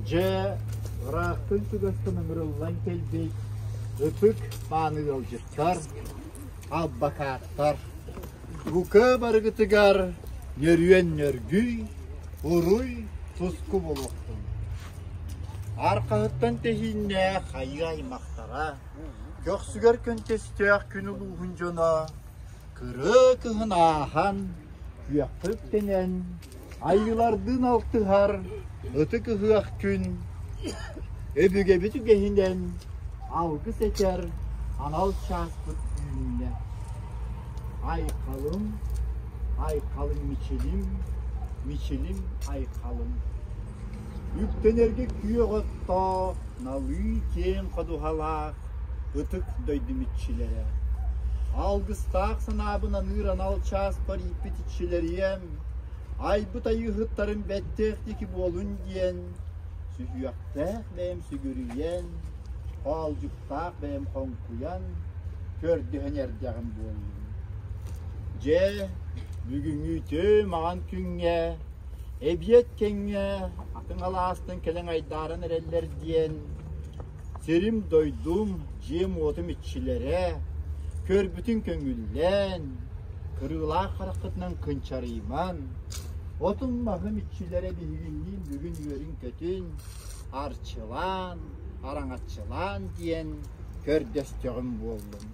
Дьэ, ыраахтан чугастан ыҥырыллан кэлбит ытык мааны ыалдьыттар, албакааттар, бука барыгытыгар нөрүөн нөргүй, уруй туску буолуохтун. Архаһыттан тэһииннээх хайыы аймахтара, көхсүгэр көнтөстөөх күн улууһун дьоно, кырыы кыһын ааһан, күөххэ үктэнэн, Айыылардыын алтыһар ытык ыһыах күн өбүгэбит үгэһинэн алгыс этэр анал чааспыт үүннэ. Айхалым, айхалым мичилим, мичилим айхалым. Үктэнэргэ күөх оттоох, налыы киэҥ ходуһалаах ытык дойдум иччилэрэ. Алгыстаах санаабын аныыр анал чааспар ииппит иччилэриэм, айбыт айыыһыттарым бэттээх диэки буолун диэн, сүһүөхтээх бэйэм сүгүрүйэн, хоолдьуктаах бэйэм хоҥкуйан, көрдөһөн эрдэҕим буоллун. Дьэ, бүгүҥҥү үтүө маҕан күҥҥэ, эбиэт кэҥҥэ атын алаастан кэлэн айдааран эрэллэр диэн, Сирим-дойдум, дьиэм-уотум иччилэрэ, көрбүтүн көҥүллээн, кырыылаах хараххытынан кынчарыйымаҥ, отум-маһым иччилэрэ биһигинниин бүгүн үөрүн-көтүн, арчылаан, араҥаччылаан диэн көрдөстөҕүм буоллун.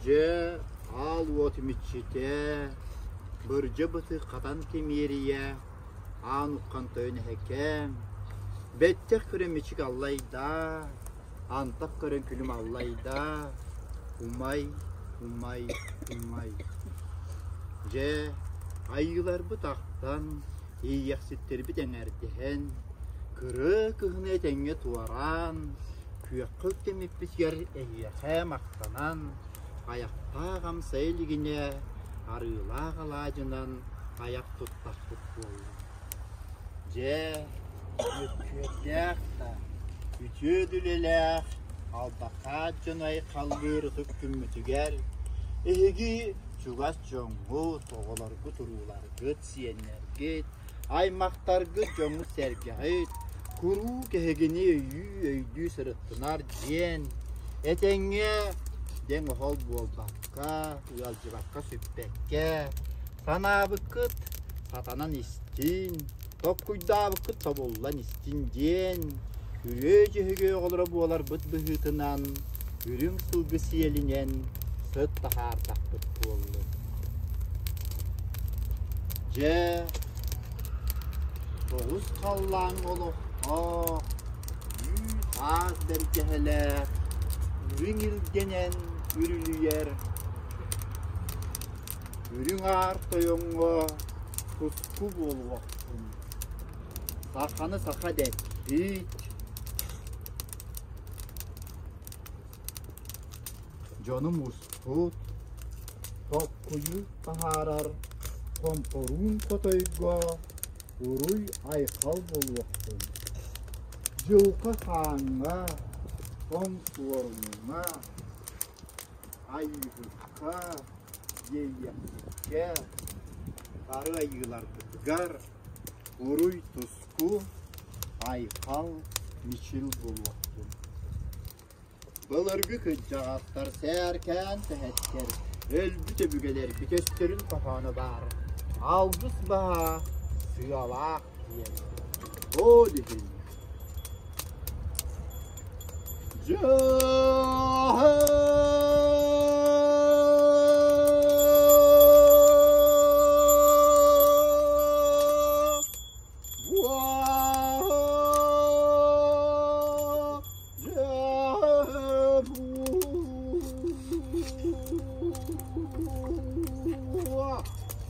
Дьэ, аал уот иччитэ, бырдьа бытык хатан кимиэрийэ, аан уххан тойон эһэкэм, бэттэх көрөн мичик аллайдаа, Антах көрөн күлүм аллайда, умай, умай, умай. Дьэ, айыыларбыт ахтан, иэйиэхситтэрбит эҥэрдэһэн, кырыы кыһыны этэҥҥэ туораан, күөххэ үктэммиппитигэр эһиэхэ махтанан, айахтаах амсайа илигинэ арыылаах алаадьынан айах туттахпыт буолла. Дьэ, мөккүөрдээх да, үтүө да үлэлээх, албакаат дьону айхаллыыр ытык күммүтүгэр эһиги чугас дьоҥҥут, оҕолоргут, урууларгыт, сиэннэргит, аймахтаргыт, дьоҥҥут-сэргэҕит куруук эһигини өйүү, өйдүү сырыттынар диэн этэҥҥэ дэҥ-оһол буолбакка, ыалдьыбакка, сүппэккэ, санаабыккыт сатанан истин, токкуйдаабыккыт тобуллан истин диэн, үрүө дьүһүгү оҕолоро буоларбыт быһыытынан, үрүҥ сылгы сиэлинэн сыт таһаардахпыт буоллун. Дьэ, тоҕус халлааҥҥа олохтоох, үүт-аас бэргэһэлээх, үрүҥ илгэнэн үрүлүйэр Үрүҥ Аар Тойоҥҥо туску буолуохпун, саханы саха дэппит, дьону муспут, токкуйу таһаарар хомпоруун хотойго уруй-айхал буолуохтун, дьылҕа хааҥҥа, тоҥ суоруҥҥа, айыыһыкка, иэйиэхсиккэ, бары айыыларбытыгар уруй-туску, айхал, мичил буолуохтун. Былыргы кырдьаҕастар сээркээн сэһэттэр, өлбүт өбүгэлэрбит өстөрүн хоһооно баар, алгыс баһа сыалаах диэн. Ол иһин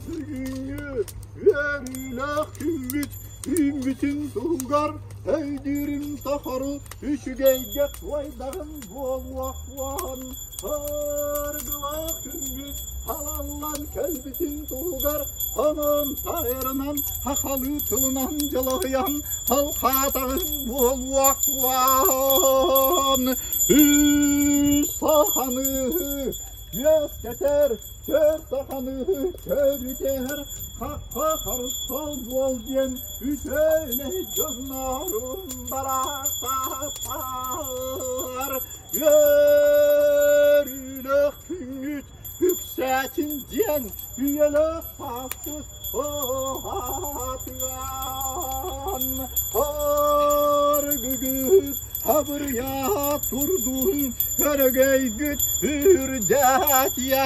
Бүгүҥҥү үөрүүлээх күммүт. Үүммүтүн туһугар өйдүүрүм тохору үчүгэйгэ туойдаҕым буолуохуон Аргылаах күммүт халаллан кэлбитин туһугар онон тайарынан сахалыы тылынан дьалаһыйан халхаатаҕын буолуохуон Үс саханы үөскэтэр Түөрт саханы төрүтэр хахха харысхал буол диэн үтүө үлэһит дьоннорум барахсаттар Үөрүүлээх күҥҥүт үксээтин диэн үйэлээх сааскыт уһаатыан Аргыгыт хабырыйа турдун өрөгөйгүт үрдээтиэн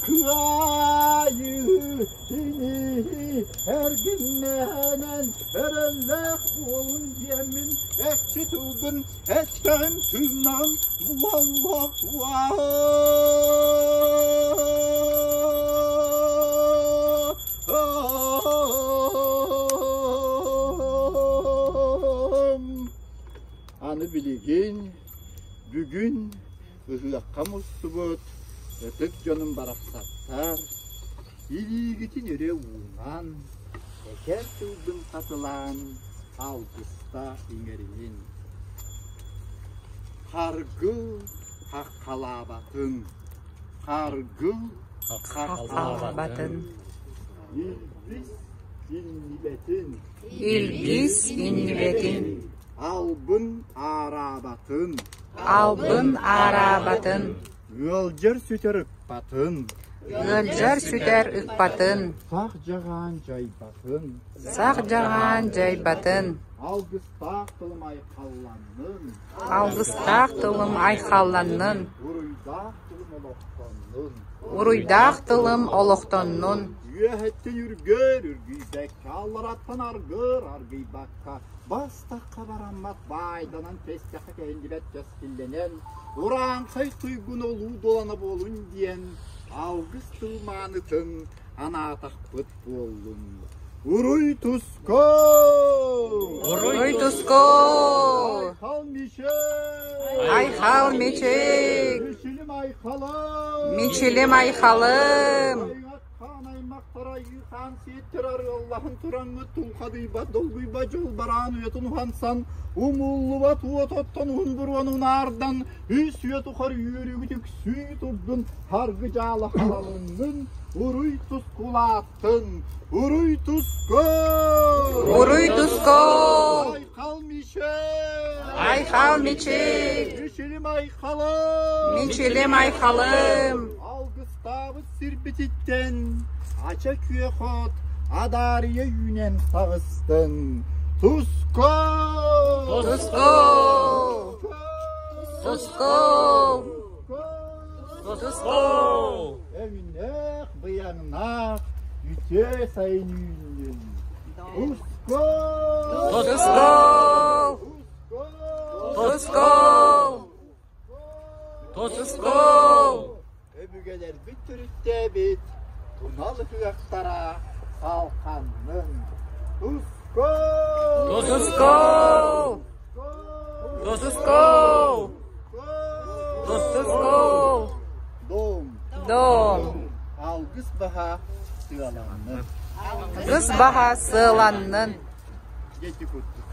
Кыайыы ини эргиннээнэн эрэллээх буолун диэммин экчи тылбын эттэҕим тыыннаҕым буоллах Аны билигин бүгүн ыһыахха мустубут ытык дьонум барахсаттар илиигитин өрө уунан, этэр тылбын хатылаан алгыста иҥэринин. Харгыл хаххалаабатын, харгыл хаххалаабатын, илбис иннибэтин, илбис иннибэтин, албын аараабатын, албын аараабатын, ыалдьар сүтэр ыкпатын, ыалдьар сүтэр ыкпатын, сах дьаҕаан дьайбатын, сах дьаҕаан дьайбатын, алгыстаах тылым айхалланнын, алгыстаах тылым айхалланнын, уруйдаах тылым олохтоннун, уруйдаах тылым олохтоннун, үөһэттэн үргэр үргүйбэккэ, аллараттан аргыр аргыйбакка, бастахха бараммат баайданан тэстэххэ кэһиллибэт кэскиллэнэн, урааҥхай туйгун улуу дуолана буолун диэн алгыс тыл маанытын анаатахпыт буоллун. Уруй туску! Уруй туску! Айхал мичик! Айхал мичик! Мичилим айхалым! Мичилим айхалым! Хаан аймахтара Айыы-хаан сиэттэр арыаллаһан тураҥҥыт тулхадыйбат долгуйбат дьол бараан уйатын уһансан, умуллубат уот оттон уһун буруон унаардан, үс үйэ тухары үөрүүгүт үксүү турдун, харгы дьаала халалыннын, уруй тускулааттын, уруй туску! Уруй туску! Айхал мичик! Айхал мичик! Мичилим айхалым! Мичилим айхалым! Алгыстаабыт сирбититтэн ача күөх от адаарыйа үүнэн таҕыстын. Туску! Туску! Туску! Туску! Өҥнөөх, быйаҥнаах үтүө сайын үүннүн. Туску! Туску! Туску! Туску! Өбүгэлэрбит төрүттээбит тунал ыһыахтара салханнын. Туску! Туску! Туску! Туску! Дом! Дом! Алгыс баһа сыаланнын. Алгыс баһа сыаланнын. Дети курдук.